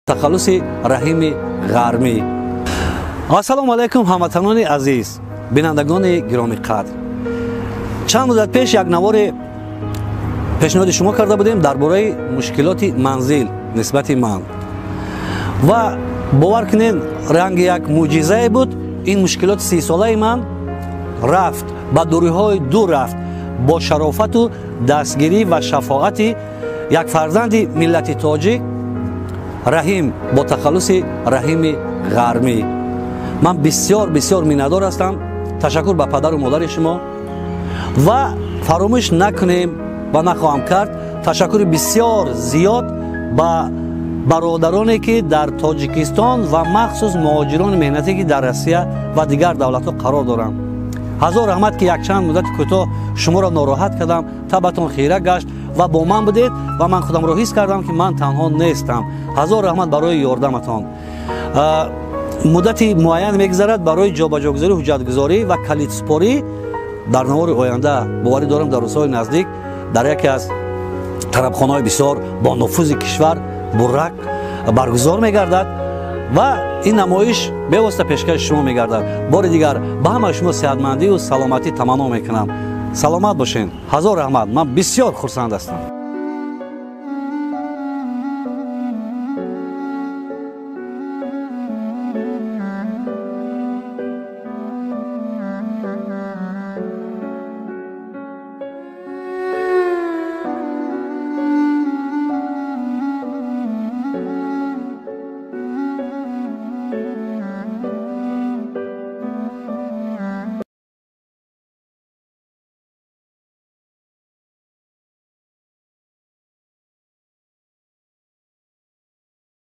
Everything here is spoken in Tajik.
Тахаллуси Раҳими Ғармӣ. Ассалому алайкум, ҳамватанони азиз, бинандагони гиромиқадр. Чанд муддат пеш як наворе пешниҳоди шумо карда будем дар бораи мушкилоти манзил нисбати ман, ва бовар кунед, ранги як мӯъҷизае буд. Ин мушкилоти 30-солаи ман рафт, ба дуриҳои дур рафт бо шарофату дастгирӣ ва шафоати як фарзанди миллати тоҷик, Раҳим бо тахаллуси Раҳими Ғармӣ. Ман бисёр бисёр миннатдор ҳастам. Ташаккур ба падару модари шумо. Ва фаромӯш накунем ва нахоҳам кард, ташаккури бисёр зиёд ба бародароне, ки дар Тоҷикистон ва махсус муҳоҷирони меҳнатӣ, ки дар Россия ва дигар давлатҳо қарор доранд. Ҳазор раҳмат, ки якчанд муддати кӯтоҳ шуморо нороҳат кардам, табатон хира гашт ва бо ман будед ва ман худамро ҳис кардам, ки ман танҳо нестам. Ҳазор раҳмат барои ёрдаматон. Муддати муайян мегузарад барои ҷобаҷогузорӣ, ҳуҷҷатгузорӣ ва калидсупорӣ. Дар навори оянда, боварӣ дорам, дар рӯзҳои наздик дар яке аз тарабхонаҳои бисёр бонуфузи кишвар буррак баргузор мегардад ва ин намоиш бевосита пешкаши шумо мегардад. Бори дигар ба ҳамаи шумо сеҳатмандию саломатӣ таманно мекунам. Саломат бошед. Ҳазор раҳмат, ман бисёр хурсанд ҳастам.